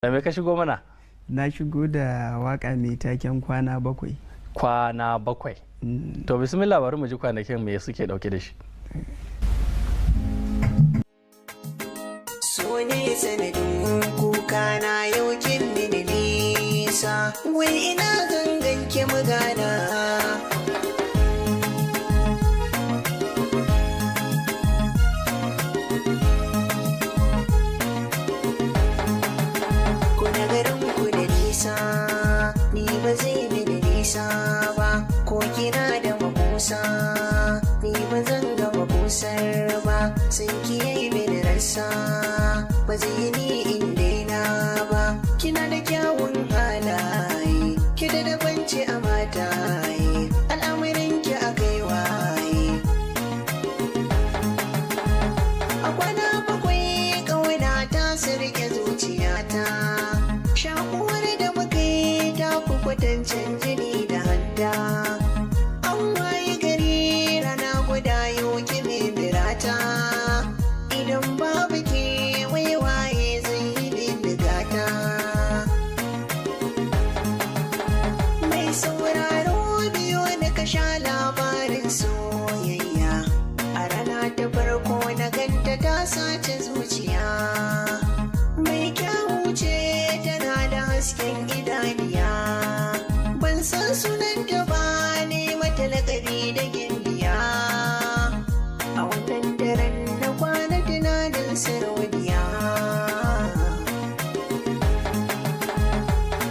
Da me ka shigo mana? Na shigo da waka mai taken Kwana Bakwai. Kwana Bakwai. To bismillah, bari mu ji kwanakin me suke dauke da shi. So ne sanadin kuka na yau, kin mini nisa, wai ina gangan ki magana. Kuna garin ku da nisa, ni ba zai mini nisa ba, ko kina da makusa, ni ba zan ga makusar ba, sun kiyaye mini rasa, ba zai ni in daina ba. Kina da kyawun halaye, ki da dabanci a mataye, al'amuran ki a kai waye. A kwana bakwai ƙauna ta sirke zuciyata. Shakuwar da muka yi ta fi kwatancin jini da hanta. An waye gari rana guda yau kimi birata. Idan babu ke, wai waye zai yi bindigata. Mai sauraro, biyo na ka sha labarin soyayya. A rana ta farko na ganta, ta sace zuciya. Mai kyawu ce, tana da hasken idaniya. Ban san sunanta ba, ne mata lakabi da Gimbiya. A wannan daren na kwana tunanin sarauniya.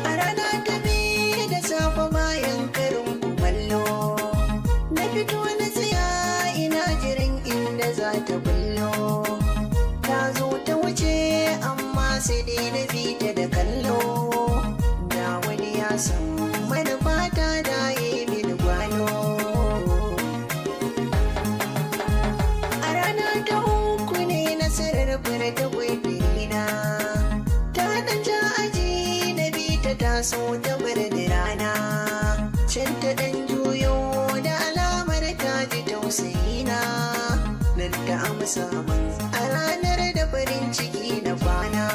A rana ta biyu da safe bayan karin kumallo, na fito na tsaya ina jiran inda za ta bullo. Ta zo ta wuce, amma sai dai na bi ta da kallo. Da wani ya san manufata, da yi mini gwalo. A rana ta uku ne nasarar fara ta gwaiwirina. Ta ɗan ja aji, na bi ta, taso ta bar da rana. Can ta ɗan juyo da alamar ta ji tausayina. Nan ta amsa min, a ranar da farin ciki na kwana.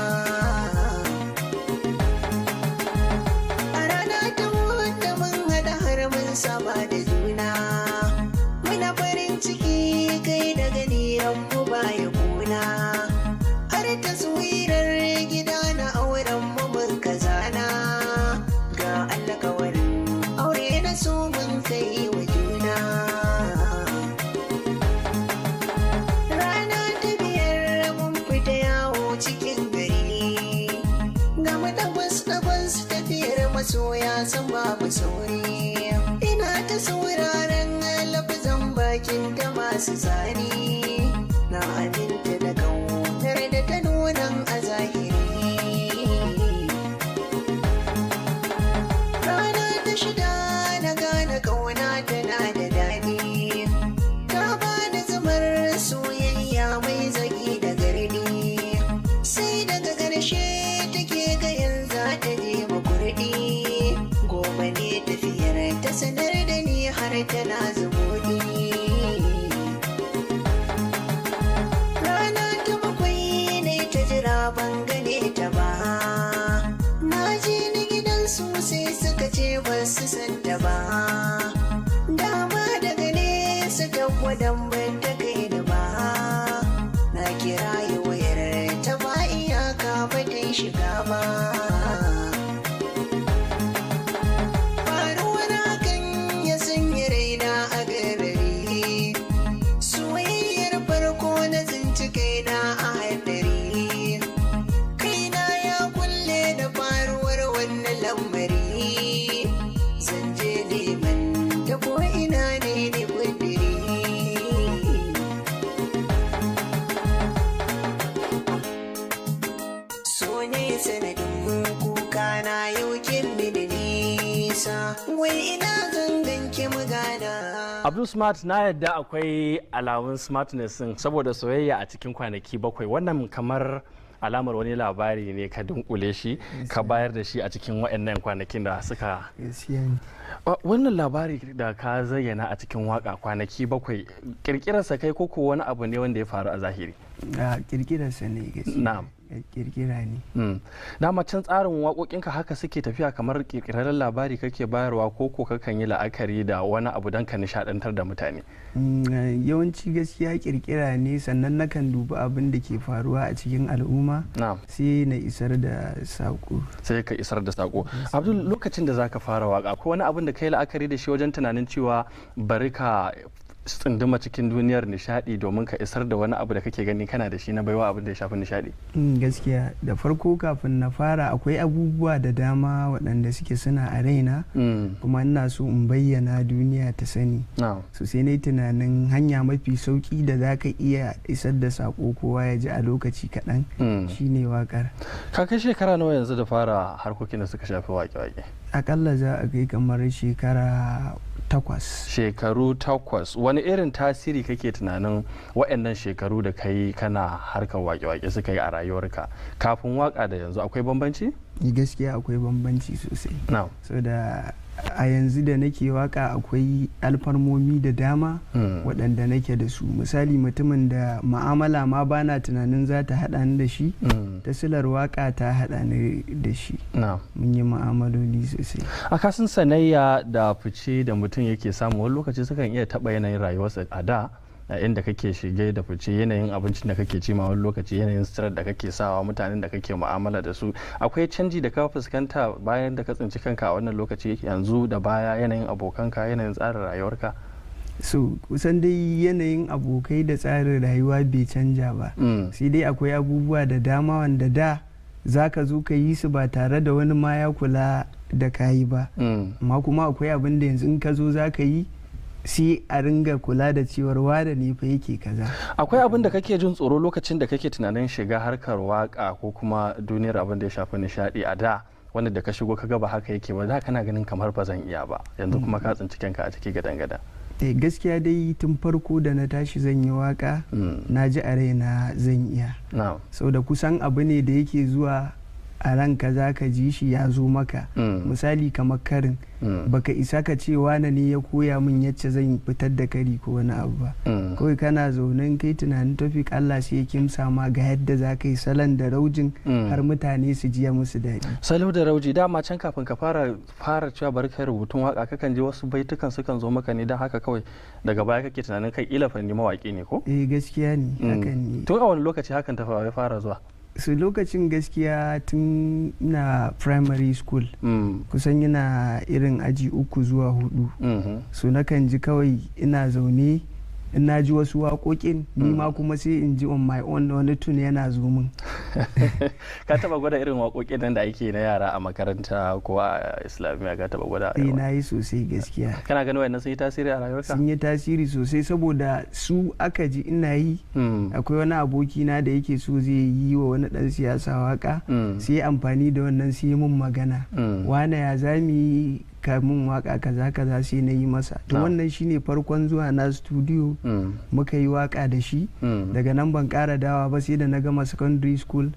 A rana ta wanda mun haɗa har mun saba da juna. Muna farin ciki, kai da gani ranmu baya kuna. Har taswirar gida na auren mu mun kazana. Ga alkawarin aure na so mun kai wa juna. Rana ta biyar mun fita yawo cikin gari. Ga mu dagwas dagwas, tafiyar masoya san babu sauri. Ina ta sauraron lafazan bakin ta masu tsari. Na aminta da kaunar da ta nunan a zahiri. Rana ta shida na gane kauna tana da daɗi. Ta bani zumar soyayya mai zagi da gardi. Sai daga ƙarshe take ga yanzu ta je makurdi. Gobe ne tafiyar, ta sanar da ni har tana zumuɗi. Rana ta bakwai ne ta jira, ban gane ta ba. Na je ni gidansu, sai suka ce ba su san ta ba. Dama daga nesa ta gwadan ban ta kai ni ba. Na kira yi wayar ta ba iyaka, ba ta shiga ba. Faruwar hakan ya sanya raina a garari. Soyayyar farko na tsinci kaina a haɗari. Kaina ya kulle da faruwar wannan lamari. Zan je neman ta ko ina ne ne kudiri. So ne sanadin kuka na yau, kin mini nisa, wai ina zangan ki magana. Abdul Smart, na yadda akwai alamun smartness din, saboda soyayya a cikin kwanaki 7, wannan kamar alamar wani labari ne ka dunkule shi ka bayar da shi a cikin waɗannan kwanakin da suka Gaskiya ne. Wannan labari da ka zayyana a cikin waka, kwanaki 7, kirkirarsa kai koko wani abu ne wanda ya faru a zahiri? A kirkirarsa ne gaskiya. Na'am. Kirkira ne. Dama can tsarin waƙoƙinka haka suke tafiya, kamar ƙirƙirarren labari kake bayarwa, ko ko kakan yi la'akari da wani abu don ka nishaɗantar da mutane? Yawanci gaskiya kirkira ne, sannan nakan dubi abin da ke faruwa a cikin al'umma, sai na isar da saƙo. Sai ka isar da saƙo. Abdul, lokacin da zaka fara waka, akwai wani abin da kai la'akari da shi wajen tunanin cewa bari ka tsunduma cikin duniyar nishadi domin ka isar da wani abu da kake gani kana da shi na baiwa, abin da ya shafi nishadi? Gaskiya da farko kafin na fara akwai abubuwa da dama waɗanda suke suna a raina, kuma ina so in bayyana duniya ta sani. So sai na yi tunanin hanya mafi sauki da za ka iya isar da saƙo kowa ya ji a lokaci kaɗan shine waƙar. Ka kai shekara nawa yanzu da fara harkokin da suka shafi waƙe-waƙe? Akalla za a kai kamar shekara 8. Shekaru 8. Wani irin tasiri kake tunanin waɗannan shekaru da kai kana harkar wake-wake suka yi a rayuwarka, kafin waka da yanzu? Akwai bambanci? Gaskiya akwai bambanci sosai. So da a yanzu da nake waka akwai alfarmomi da dama waɗanda nake da su. Misali, mutumin da ma'amala ma bana tunanin za ta haɗa ni da shi, ta silar waka ta haɗa ni da shi, mun yi ma'amaloli sosai. A kasan sanayya da fice da mutum yake samu, wani lokaci sukan iya taɓa yanayin rayuwarsa. A da a inda kake shige da fice, yanayin abincin da kake ci ma, wani lokaci yanayin suturar da kake sawa, mutanen da kake mu'amala da su, akwai canji da ka fuskanta bayan da ka tsinci kanka a wannan lokaci yanzu da baya, yanayin abokanka, yanayin tsarin rayuwarka? So kusan dai yanayin abokai da tsarin rayuwa bai canja ba, sai dai akwai abubuwa da dama wanda da za ka zo ka yi su ba tare da wani ma ya kula da ka yi ba, amma kuma akwai abin da yanzu in ka zo za ka yi sai a ringa kula da cewar wane ne fa yake kaza. Akwai abin da kake jin tsoro lokacin da kake tunanin shiga harkar waka ko kuma duniyar abin da ya shafi nishadi a da, wanda da ka shigo ka ga ba haka yake ba? Da kana ganin kamar ba zan iya ba, yanzu kuma ka tsinci kanka a ciki gadan gadan. Eh, gaskiya dai tun farko da na tashi zan yi waka, na ji a raina zan iya, sau da kusan abu ne da yake zuwa a ranka, za ka ji shi ya zo maka. Misali kamar karin, baka isa ka ce wane ne ya koya min yacce zan fitar da kari ko wani abu ba. Kawai kana zaune kai tunanin topic, Allah sai ya kimsa ma ga yadda za ka yi salon da raujin har mutane su jiya musu daɗi. Salo da rauji, dama can kafin ka fara cewa bari kai rubutun waka, kakan ji wasu baitukan sukan zo maka ne, don haka kawai daga baya kake tunanin kai kila fa ni mawaki ne, ko? Eh, gaskiya ne, hakan ne. Tun a wani lokaci hakan ta fara zuwa? Su lokacin gaskiya tun na primary school, kusan yana irin aji 3 zuwa 4. So nakan ji kawai ina zaune, in na ji wasu waƙoƙin, ni ma kuma sai in ji on my own wani tune yana zo min. Ka taba gwada irin waƙoƙin nan da ake na yara a makaranta ko a islamiyya? Ka taba gwada? Eh, na yi sosai gaskiya. Kana ganin wayannan sun yi tasiri a rayuwarka? Sun yi tasiri sosai, saboda su aka ji ina yi. Akwai wani aboki na da yake so zai yi wa wani dan siyasa waka, sai amfani da wannan sai mun magana, wane ya zami yi kamun waka kaza kaza, sai na yi masa. To wannan shine farkon zuwa na studio, muka yi waka da shi. Daga nan ban kara dawa ba sai da na gama secondary school,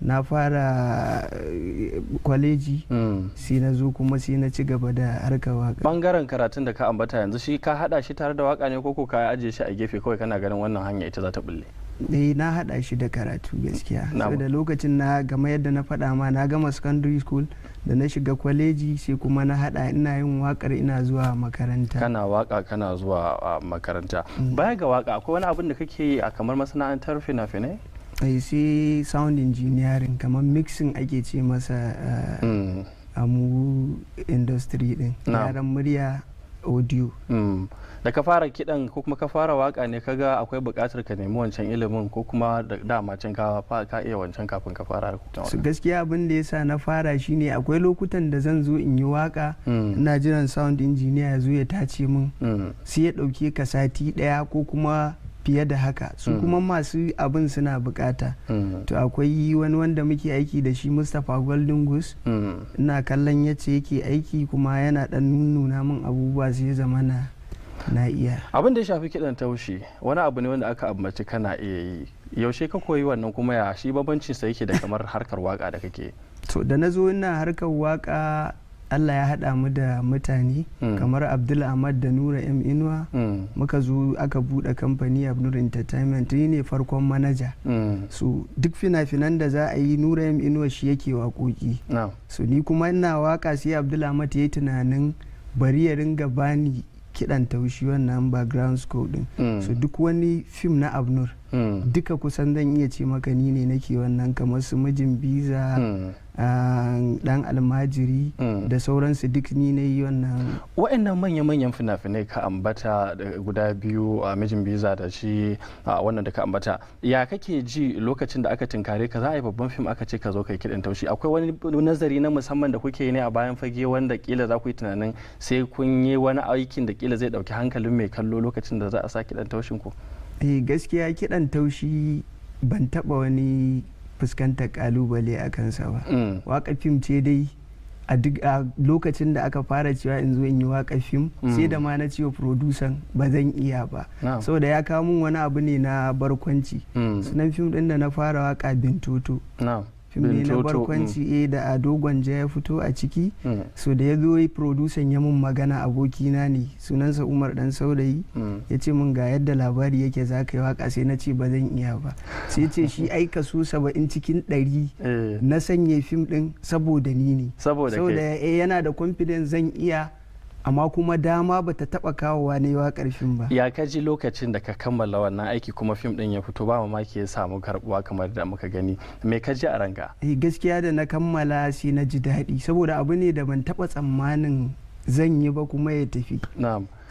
na fara kwaleji, sai na zo kuma sai na ci gaba da harkar waka. Bangaren karatun da ka ambata yanzu, shi ka hada shi tare da waka ne, ko ka ajiye shi a gefe kawai kana ganin wannan hanya ita za ta bulle? Eh, na hada shi da karatu gaskiya, saboda lokacin na gama, yadda na faɗa ma, na gama secondary school, da na shiga kwaleji sai kuma na hada, ina yin wakar ina zuwa makaranta. Kana waka kana zuwa makaranta. Baya ga waka, akwai wani abin da kake yi a kamar masana'antar fina-finai? Eh, sai sound engineering, kamar mixing ake ce masa a mu industry din, gyaran murya, audio. Da ka fara kidan ko kuma ka fara waka ne kaga akwai buƙatar ka nemi wancan ilimin, ko kuma da dama can ka iya wancan kafin ka fara harkokin? Su gaskiya abin da yasa na fara shine akwai lokutan da zan zo in yi waka, ina jiran sound engineer ya zo ya tace min, sai ya ɗauke ka sati ɗaya ko kuma fiye da haka, su kuma masu abin suna bukata. To akwai wani wanda muke aiki da shi, Mustapha Golden Goose, ina kallon yace yake aiki kuma yana dan nuna min abubuwa, sai zama na iya. Abin da ya shafi kidan taushi wani abu ne wanda aka ambaci kana iya yi. Yaushe ka koyi wannan, kuma ya shi bambancin sa yake da kamar harkar waka da kake? To da na zo ina harkar waka Allah ya haɗa mu da mutane kamar Abdul Ahmad da Nura M Inuwa. Muka zo aka buɗe kamfani Abnur Entertainment, ni ne farkon manaja. So duk fina-finan da za a yi, Nura M Inuwa shi yake waƙoƙi. So ni kuma ina waka, sai Abdul Ahmad ya yi tunanin bari ya ringa bani kiɗan taushi, wannan background score din. So duk wani fim na Abnur, duka kusan zan iya ce maka ni ne nake wannan, kamar su Mijin Biza, Dan Almajiri da sauransu, duk ni na yi wannan. Wa'annan manya-manyan fina-finai ka ambata guda biyu, a Mijin Biza da shi wannan da ka ambata, ya kake ji lokacin da aka tinkare ka za a yi babban fim, aka ce ka zo kai kiɗan taushi? Akwai wani nazari na musamman da kuke yi ne a bayan fage wanda kila za ku yi tunanin sai kun yi wani aikin da kila zai ɗauki hankalin mai kallo lokacin da za a sa kiɗan taushin ku? Eh, gaskiya kiɗan taushi ban taɓa wani fuskantar kalubale a kansa ba. Waka fim ce dai a duk a lokacin da aka fara cewa in zo in yi waka fim, sai da ma na cewa producer ba zan iya ba, saboda ya kawo min wani abu ne na barkwanci. Sunan fim din da na fara waka Bintoto. Fim ne na barkwanci da Ado Gwanja ya fito a ciki. So da ya zo yi, producer ya mun magana, abokina ne, sunansa Umar Dan Saurayi, ya ce mun ga yadda labari yake, za ka yi waka. Sai na ce ba zan iya ba. Sai ce shi ai kaso 70% na sanya fim din saboda ni ne. Saboda Saboda yana da confidence zan iya, amma kuma dama bata taba kawowa ne waƙar fim ba. Ya ka ji lokacin da ka kammala wannan aiki kuma fim din ya fito, ba mamaki ya samu karbuwa kamar da muka gani, me ka ji a ranka? Eh, gaskiya da na kammala sai na ji daɗi, saboda abu ne da ban taba tsammanin zan yi ba kuma ya tafi.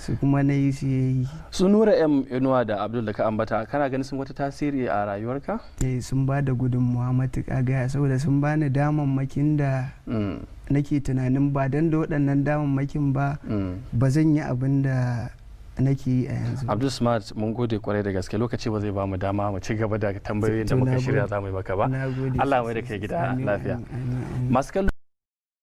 Su kuma na yi, su ya yi. Su Nura M Inuwa da Abdul da ka ambata, kana ganin sun wata tasiri a rayuwarka? Eh, sun ba da gudunmuwa matuƙa gaya, saboda sun bani damammakin da nake tunanin ba don da waɗannan damammakin ba, ba zan yi abin da nake yi a yanzu. Abdul Smart, mun gode kwarai da gaske. Lokaci ba zai ba mu dama mu ci gaba da tambayoyin da muka shirya za mu yi maka ba. Allah mai da kai gida lafiya. Masu kallo.